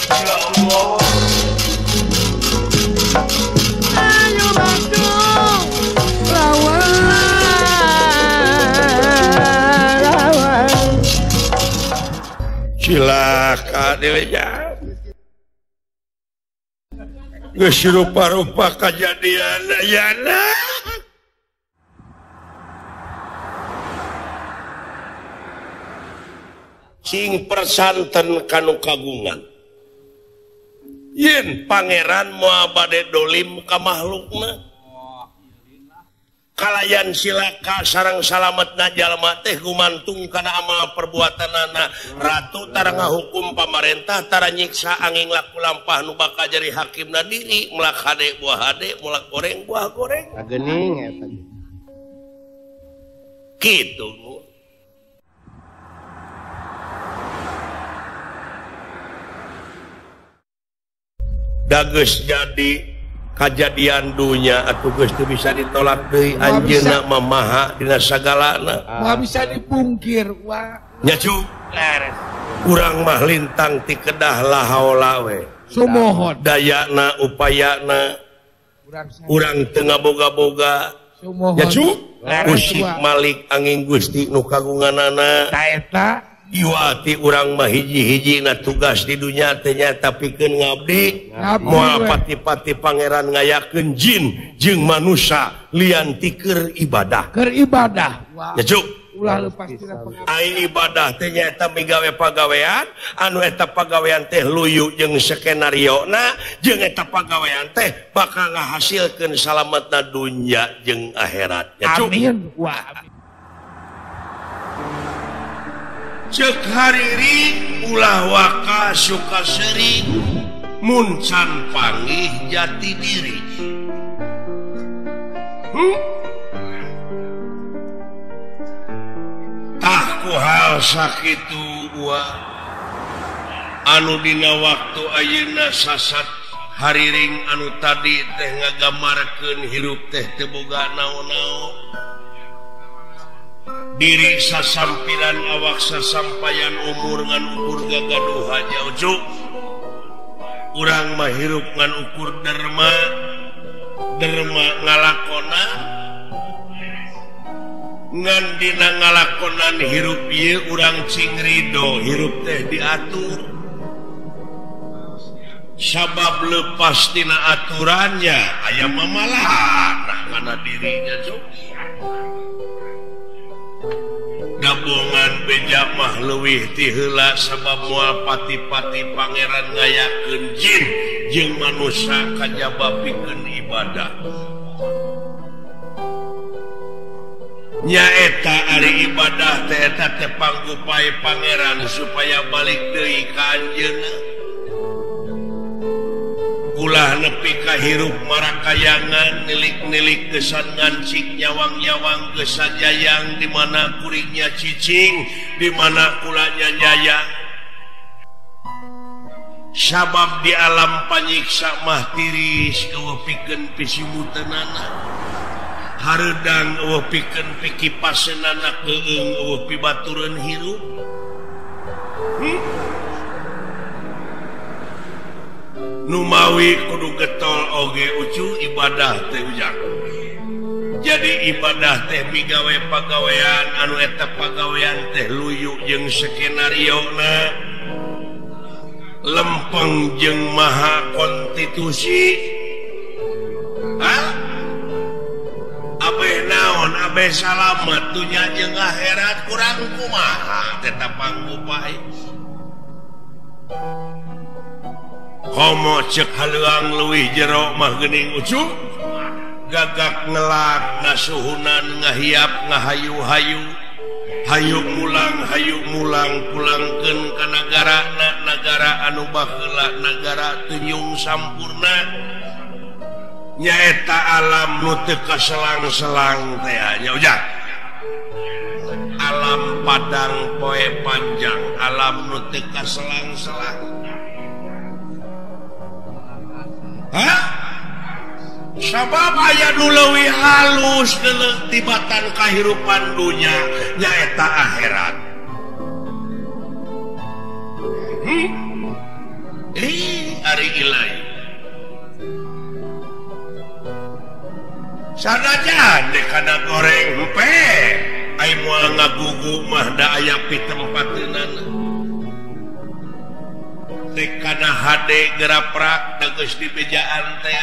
Ya Allah. Ayo bantu lawan lawan. Cilaka dirinya. Geus rupa-rupa kajadian ayana. Sing persanten kanu kagungan. Yen pangeran moal bade dolim ka makhlukna. Kalayan silaka sareng salametna jalma teh gumantung kana amal perbuatanana. Ratu tara ngahukum pamarentah tara nyiksa angin laku lampah nu bakal jadi hakimna diri melak hade buah hade melak goreng buah goreng. Geuning eta. Kitu. Dageus jadi kajadian dunya atuh geus teu bisa ditolak deui anjeunna mah maha dina sagalana. Moal bisa dipungkir wah. Nya cu. Urang mah lintang ti kedah la haola we. Sumohon. Dayana upayana urang teu ngaboga-boga. Nya cu. Usik Malik angin Gusti nu kagunganana. Ta eta Iwati urang mah hiji-hiji na tugas di dunya teh nyaeta pikeun ngabdi moal pati-pati pangeran ngayakeun jin jeung manusia lian ti keur ibadah. Keur ibadah. Ya cuk. Ulah lepas tina pengabdian. Ai ibadah teh nyaeta migawe pagawean anu eta pagawean teh luyu jeung skenario na jeung eta pagawean teh bakal ngahasilkeun salametna dunya jeung akhirat. Ya cuk. Amin. Wah. Cek hariri ulah waka suka seri mun can panggih jati diri. Tah ku hal sakitu wa anu dina waktu ayeuna sasat hariring anu tadi teh ngagamarkeun hirup teh teu boga naon-naon. Diri sasampiran awak sasampayan umur ngan ukur gagaduh jauh. Urang mah hirup ngan ukur derma, derma ngalakona ngan dina ngalakonan hirup ieu urang cing ridho hirup teh diatur. Sabab lepas tina aturannya aya mamalahan kana dirinya cuk. Gabungan beja mah leuwih ti heula sabab moal pati-pati pangeran ngayakeun jin jeung manusia kajaba pikeun ibadah. Nyaeta ari ibadah teh eta teh panggupai pangeran supaya balik deui ka anjeunna. Ulah nepi ka hirup marakayangan nilik-nilik kesan ngancik nyawang-nyawang kesan jayang di mana kuringnya cicing di mana kulanya nyayang. Sabab di alam panyiksa mah tiris eueuh pikeun pisimuteunana. Hareudang eueuh pikeun pikipaseunana keung eueuh pibatureun hirup. Numawi kudu getol oge ucu ibadah teh ujang. Jadi ibadah teh migawe pagawean anu eta pagawean teh luyu jeung skenario na lempeng jeung maha konstitusi. Hah? Abeh naon abeh salamet dunya jeung akhirat kurang kumaha tetap panggupai. Komo cek haleuang leuwih jero mah geuning ucu gagak ngelak ngasuhunan ngahiap ngahayu-hayu hayu mulang pulangkeun ka nagarana nagara anu baheula nagara tunyung sampurna nyaeta alam nu teu kaselang-selang teh nya ujang. Alam padang poe panjang alam nu teu kaselang-selang. Hah? Sabab aya nu leuwih halus deuleuh tibatan kahirupan dunya nyaeta akhirat. ari ilai. Sanajan dek kana goreng hempe ai moal ngagugu mah da aya pitempateunana. Dek kana hade geraprak da geus dibejaan teh.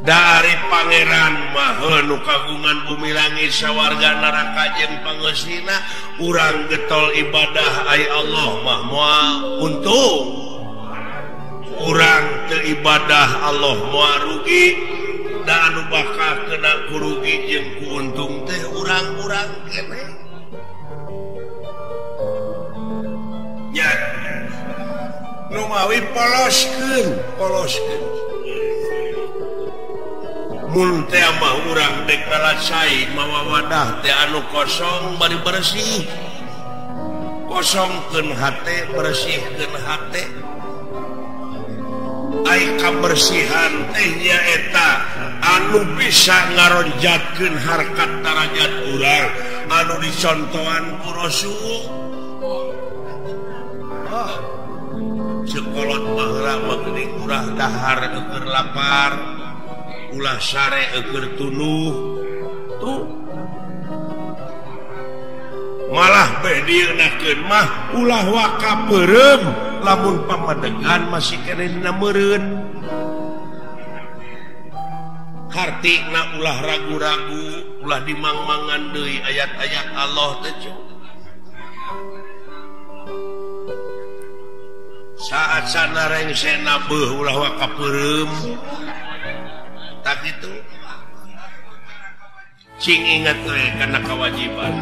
Dari pangeran mah nu kagungan bumi langit sawarga neraka jeung pangeusina urang getol ibadah ai Allah mah moal untung. Urang teu ibadah Allah moal rugi. Da anu bakal kena kurugi jeung kuuntung teh urang-urang keneh. Nya nu mawi poloskeun, poloskeun. Mun teh mah urang dek ngalasai mawa wadah teh anu kosong bari bersih. Kosongkeun hate, bersihkeun hate. Ai kabersihan teh nyaeta anu bisa ngaronjatkeun harkat darajat urang anu dicontohan ku Rasul. Ah, sekolot baheula mah geuning urang dahar eueur lapar, ulah sare eueur tunuh. Tuh. Malah beh dieunakeun mah ulah waka peureum lamun pamadegan masih keneh dina meureun. Hartina ulah ragu-ragu, ulah dimang-mangan deui ayat-ayat Allah teh. Saat sana rengsena beuh ulah waka peureum. Tak kitu. Cing ingat we kana kewajiban.